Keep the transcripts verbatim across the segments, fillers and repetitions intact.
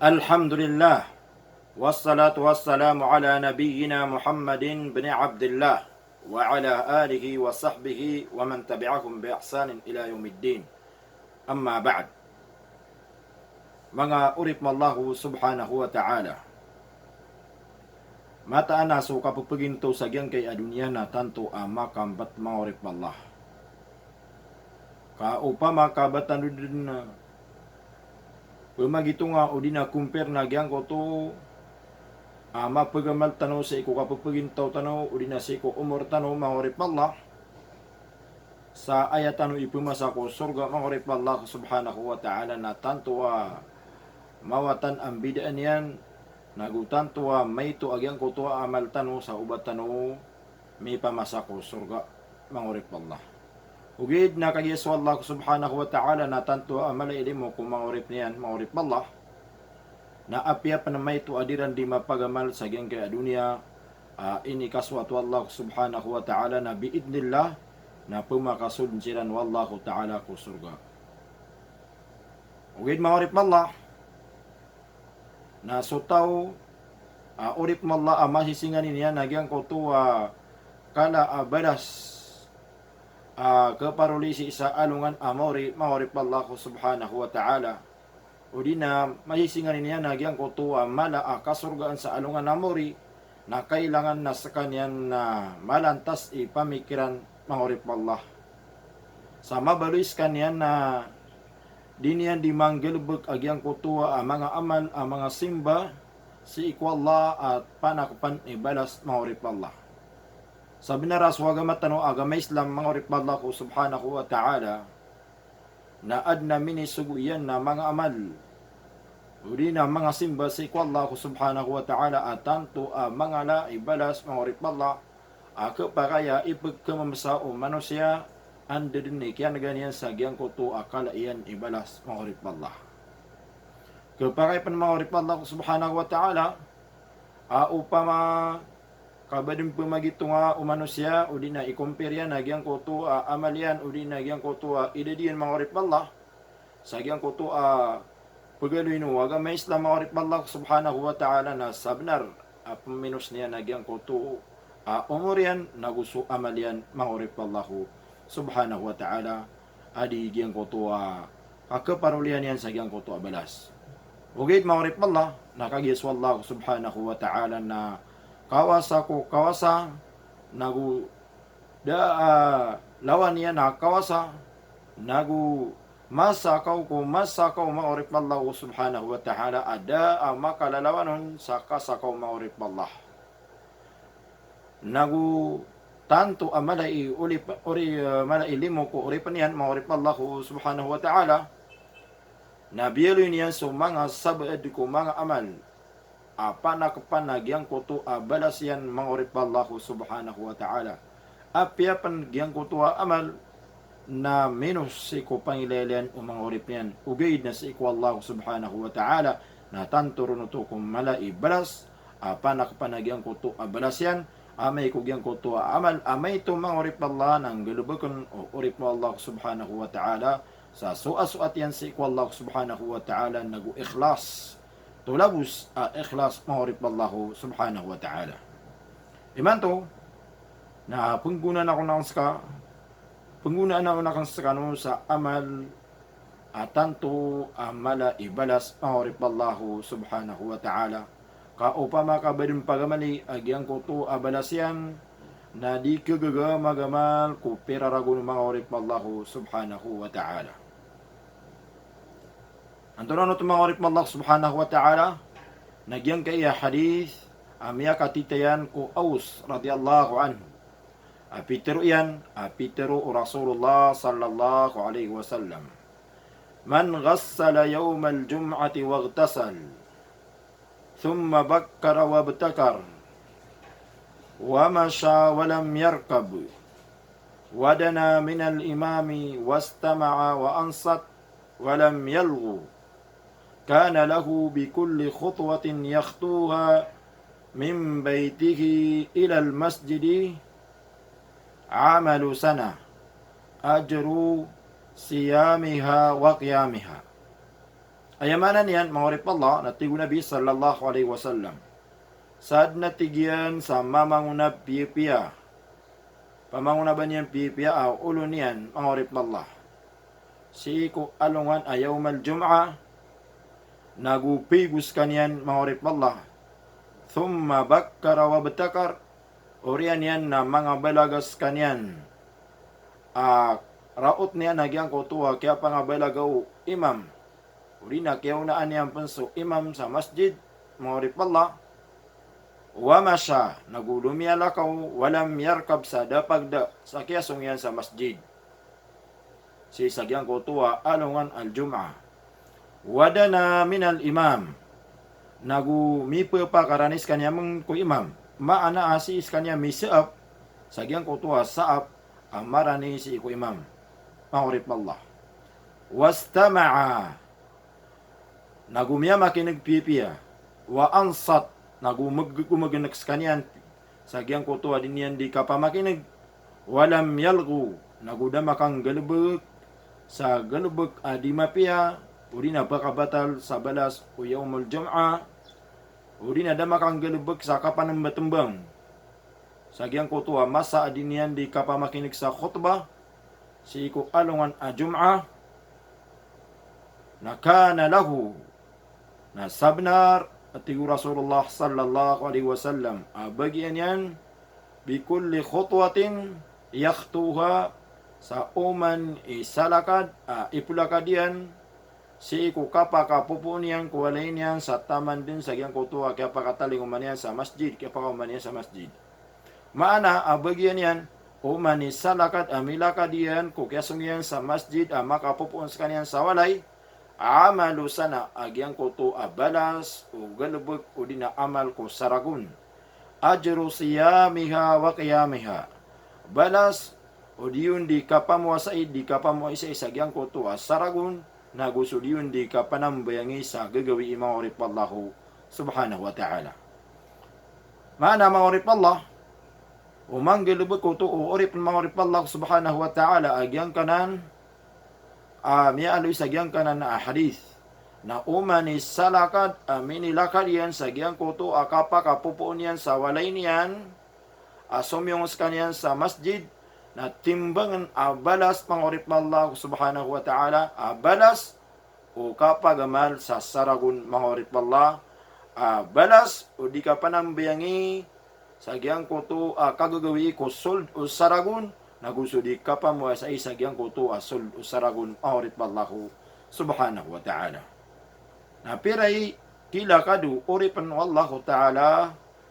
Alhamdulillah. Wassalatu wassalamu ala nabiyyina Muhammadin bin Abdillah wa ala alihi wa sahbihi wa man tabi'ahum bi ihsanin ila yawmiddin. Amma ba'd. Manga oripn o Allah subhanahu wa ta'ala. Mataan a so kapepegintaw sa giyangkai a doniya na tanto a makambat, manga oripn o Allah. Ka opama ka ba tano den pemagitonga odi na compare na giyangkoto a mapegamal tano sii ko kapepegintaw tano odi na sii ko omor tano, manga oripn o Allah, sa aya tano ipemasa ko sorga, manga oripn o Allah subhanahu wa ta'ala, na tanto a mawatan a mbidaan iyan, nago tanto a maito a giyangkoto a amal tano sa o ba tano mipamasa ko sorga, manga oripn o Allah. Ogaid na kagiya so Allah subhanahu wa ta'ala na tanto a mala i limo ko manga oripn iyan, manga oripn o Allah, na apiya pn maito a di ran di mapagamal sa giyangkai a doniya, a, inikasoat o Allah subhanahu wa ta'ala, na bi'idhnillah na pemakasold siran o Allah ta'ala ko sorga. Ogaid, manga oripn o Allah, na so taw a oripn o Allah a masisinganin iyan a giyangkoto a kala a balas a keparoli sii sa alongan a maori, manga oripn o Allah subhanahu wa ta'ala, odi na masisinganin iyan a giyangkoto a mala a kasorgaan sa alongan a maori, na kailangan na sekaniyan na malantas i pamikiran, manga oripn o Allah. Sa mabaloy sekaniyan na di niyan di manggalebek a giyangkoto a manga amal a manga simba sii ko Allah a panakepan i balas, manga oripn o Allah. Sa benar a so agama tano a agama Islam, manga oripn o Allah subhanahu wa ta'ala, na aden a minisogo iyan a manga amal odi na manga simba sii ko Allah subhanahu wa ta'ala a tanto a mangala i balas, manga oripn o Allah, a kepakay a ipekemamesa o manosiya anda den i kiyanegan iyan sa giyangkoto a kala iyan i balas, manga oripn o Allah. Kepakay pn, manga oripn o Allah subhanahu wa ta'ala, a opama ka ba den pemagitonga o manosiya odi na i-compare iyan a giyangkoto a amal iyan odi na giyangkoto a idad iyan, manga oripn o Allah, sa giyangkoto a pegaloyin o agama Islam, manga oripn o Allah subhanahu wa ta'ala, na sa benar a peminos niyan a giyangkoto a omor iyan nago so amal iyan, manga oripn o Allah subhanahu wa ta'ala, a di giyangkoto a kakeparolian iyan sa giyangkoto a balas. Ogaid, manga oripn o Allah, na kagiya so Allah subhanahu wa ta'ala na kawasa ko kawasa, nago da a lawan iyan a kawasa, nago masakaw ko masakaw, manga oripn o Allah subhanahu wa ta'ala, a da a makalalawan on sa kasakaw, manga oripn o Allah. Nago tanto a mala i olip-, ori-, eh, mala i limo ko oripn iyan, manga oripn o Allah subhanahu wa ta'ala, na biyaloy niyan so manga sabaad ko manga amal a panakepan a giyangkoto a balas iyan, manga oripn o Allah subhanahu wa ta'ala. Apiya pn giyangkoto a amal na minos sii ko pangilaylayan o manga oripn iyan, ogaid na sii ko Allah subhanahu wa ta'ala na tanto ron oto ko mala i balas a panakepan a giyangkoto a balas iyan, amay ko giyangkoto a amal a maito, manga oripn o Allah, na nggalebeken o oripn o Allah subhanahu wa ta'ala sa soasoat iyan sii ko Allah subhanahu wa ta'ala nago ikhlas. Tolabos a ikhlas, manga oripn o Allah subhanahu wa ta'ala. Imanto na penggonaan ako nakan seka, penggonaan ako nakan sekano sa amal a tanto a mala i balas, manga oripn o Allah subhanahu wa ta'ala. Ka opama ka ba den pagamali a giyangkoto a balas iyan, na di kegaga magamal ko piraragon, manga oripn o Allah subhanahu wa ta'ala. Antonaa oto, manga oripn o Allah subhanahu wa ta'ala? Na giyangkai a hadith a miyakatitayan ko Aws radiyallahu anhu. A pitero iyan, a pitero o Rasulullah sallallahu alaihi wasallam: "Man ghassala yawmal jum'ati waghtasal, thumma bakkara wabtakar, wa masha wa lam yarkab, wa dana minal imami wastama'a wa ansat, wa lam yalghu, kana lahu bi kulli khutwatin yakhtuha min baytihi ilal masjidi amalu sanah, ajru siyamiha wa qiyamiha." Aya maana niyan, manga oripn o Allah, na tig o Nabi sallallahu alaihi wasallam, sadn a tig iyan sa mamangonab piyapiya, pamangonabn iyan piyapiya a olo niyan, manga oripn o Allah, sii ko alongan a yawmal jum'ah, nago pigo skaniyan, manga oripn o Allah, thumma bakkara wabtakar, oriyan iyan na mangabalaga skaniyan a raot niyan a giyangkoto a kiyapangabalaga o imam, odi na kiyaonaan iyan pn so imam sa masjid, manga oripn o Allah, wa masha, nago lomiyalakaw, wa lam yarkab, sa da pagda sa kiyasong iyan sa masjid sii sa giyangkoto a alongan al-jum'ah. Wa dana minal imam, nago miphapakarani skaniyan ko imam, maana a sii skaniyan misaap sa giyangkoto a saap a marani sii ko imam, manga oripn o Allah. Wastama'a, nago miyamakin'g piyapiya, wa ansat, nago meg-, gomegnek skaniyan sa giyangkoto a dii niyan di kapamakin'g, wa lam yalghu, nago da makanggalebek sa galebek a di mapiya, odi na pakabatal sa balas o yawmul jum'ah, odi na da makanggalebek sa kapanembatembang sa giyangkoto a masa a dii niyan di kapamakin'g sa khutbah sii ko alongan a jum'ah, na kana lahu, na sabnar a tig o Rasulullah sallallahu alaihi wasallam a bagian iyan, bi kulli khutwatin yakhtuha, sa oman i salakad a ipelakad iyan sii ko kapakapopoon iyan ko walay niyan sa taman den sa giyangkoto a kiyapakatalingoma niyan sa masjid, kiyapakaoma niyan sa masjid. Maana a bagian iyan, oman i salakad a milakad iyan ko kiyasong iyan sa masjid a makapopoon skaniyan sa walay, amalu sana, a giyangkoto a balas o galebek odi na amal ko saragon. Ajru siyamiha wa qiyamiha. Balas o dii on di kapamowasai, di kapamowasai sa giyangkoto a saragon, nago so dii on di kapanambayangi sa gagawii, manga oripn o Allah subhanahu wa ta'ala. Maana, manga oripn o Allah, o manggalebek oto o oripn, manga oripn o Allah subhanahu wa ta'ala, a giyangkanan a miyaaloy sa giyangkanan a hadith, na oman i salakad a minilakad iyan sa giyangkoto a kapakapopoon iyan sa walay niyan a somiyong skaniyan sa masjid, na timbangen a balas, manga oripn o Allah subhanahu wa ta'ala, a balas o kapagamal sa saragon, manga oripn o Allah, a balas o di kapanambayangi sa giyangkoto a kagagawii ko sold o saragon, nago so di kapamowasai sa giyangkoto a sold o saragon, manga oripn o Allah subhanahu wa ta'ala. Na pira i kilakad o oripn o Allah ta'ala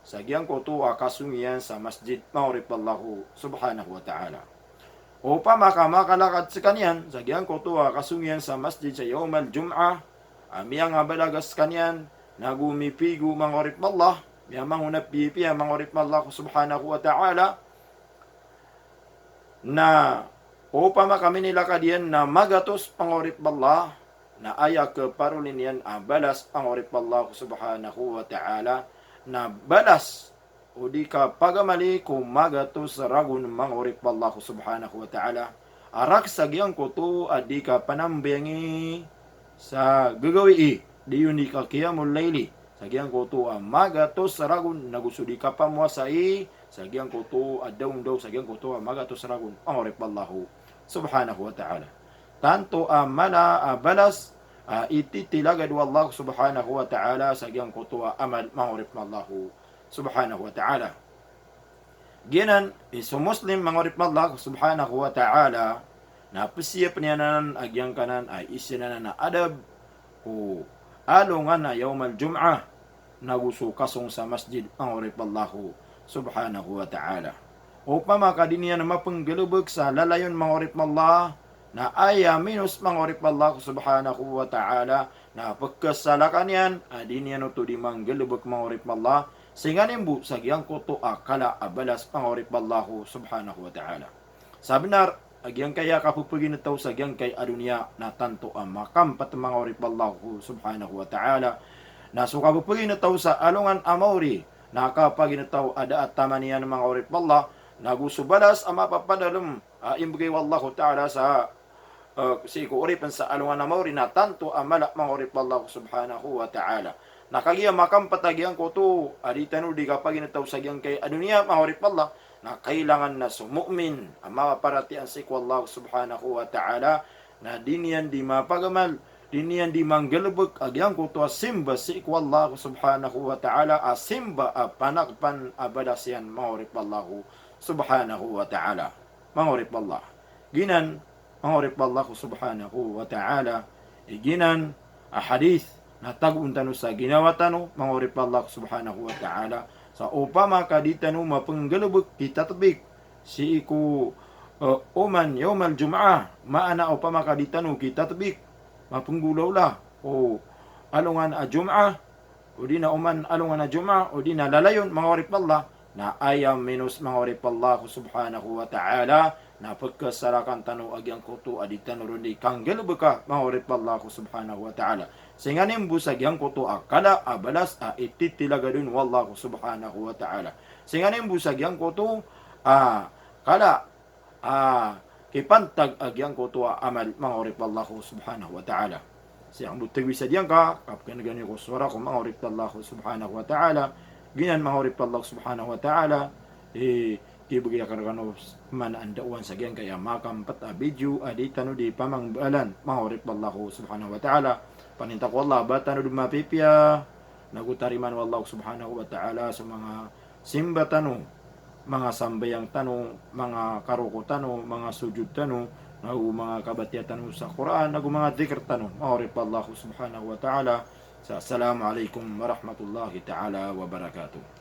sa giyangkoto a kasong iyan sa masjid, manga oripn o Allah subhanahu wa ta'ala. Opama ka makalakad skaniyan sa giyangkoto a kasong iyan sa masjid sa yawmal jum'ah, a miyangabalaga skaniyan, nago mipigo, manga oripn o Allah, miyamangonab piyapiya, manga oripn o Allah subhanahu wa ta'ala, na opama ka minilakad iyan na magatos, manga oripn o Allah, na aya kaparoli niyan a balas, manga oripn o Allah subhanahu wa ta'ala, na balas o di kapagamali ko magatos ragon, manga oripn o Allah subhanahu wa ta'ala, a rak sa giyangkoto a di kapanambayangi sa gagawii, dii on di kaqiyamul layli, sa giyangkoto a magatos ragon, nago so di kapamowasai sa giyangkoto a dawndaw, sa giyangkoto a magatos ragon, manga oripn o Allah subhanahu wa ta'ala. Tanto a mala a balas a ititilagad o Allah subhanahu wa ta'ala sa giyangkoto a amal, manga oripn o Allah subhanahu wa ta'ala. Giyanan i so Muslim, manga oripn o Allah subhanahu wa ta'ala, na pziyapn iyan anan a giyangkanan a isa anan a adab ko alongan a yawmal jum'ah, nago so kasong sa masjid, manga oripn o Allah subhanahu wa ta'ala. Opama ka di niyan mapnggalbk sa lalayon, manga oripn o Allah, na aya minos, manga oripn o Allah subhanahu wa ta'ala, na pkhasalaka niyan a di niyan oto di manggalbk, manga oripn o Allah, sii nganin bo sa giyangkoto a kala a balas, manga oripn o Allah subhanahu wa ta'ala. Sa bnar a giyangkaya kapphagintaw sa giyangkai a doniya na tanto a makampt, manga oripn o Allah subhanahu wa ta'ala. Na so kapphagintaw sa alongan a maori na kapagintaw a da a taman iyan, manga oripn o Allah, nago so balas a mapapadalm a imbgay o Allah ta'ala sa eh, sii ko oripn sa alongan a maori na tanto a mala, manga oripen o Allah subhanahu wa ta'ala. Na kagiya makampt a giyangkoto a di tano di kapaginetaw sa giyangkai a doniya, manga oripen o Allah, na kailangan na so mu'min a maparatiyaya sii ko Allah subhanahu wa ta'ala na di niyan di mapagamal, di niyan di manggalbk a giyangkoto a simba sii ko Allah subhanahu wa ta'ala, a simba a panakpan a balas iyan, manga oripen o Allah subhanahu wa ta'ala. Manga oripen o Allah. Giyanan, manga oripen o Allah subhanahu wa ta'ala, i giyanan a hadith na tagoon tano sa ginawa tano, manga oripen o Allah subhanahu wa ta'ala, sa opama ka di tano mapnggalbk, kitatbik, sii ko, eh, oman yawmal jum'ah, maana opama ka di tano kitatbik, mapnggolawla ko alongan a Jum'ah, o di na oman alongan a Jum'ah, o di na lalayon, manga oripen o Allah, na aya minos, manga oripen o Allah subhanahu wa ta'ala, na pkhasarakan tano a giyangkoto a di tano ron di kanggalbka, manga oripen o Allah subhanahu wa ta'ala. Singanin bo sa giyangkoto a kala a balas a ititilagadon o Allah subhanahu wa ta'ala. Singanin bo sa giyangkoto a kala a kipantag a giyangkoto a amal, manga oripen o Allah subhanahu wa ta'ala. Sii ko bo tagwi sa giyangka, kapkhan'gan iyo ko sowara ko, manga oripen o Allah subhanahu wa ta'ala. Giyanan, manga oripen o Allah subhanahu wa ta'ala, i kibgay akn rkano man a ndaowan sa giyangkai a makampt a video a di tano di pamangbalan, manga oripen o Allah subhanahu wa ta'ala. Paninta ko Allah ba tano di mapipiya, nago tarimaan o Allah subhanahu wa ta'ala so manga simba tano, manga sambayang tano, manga karoko tano, manga sojod tano, nago manga kabatiya tano sa Qur'an, nago manga dhikr tano, manga oripen o Allah subhanahu wa ta'ala. Sa, assalamu alaikum warahmatullahi ta'ala wabarakatuh.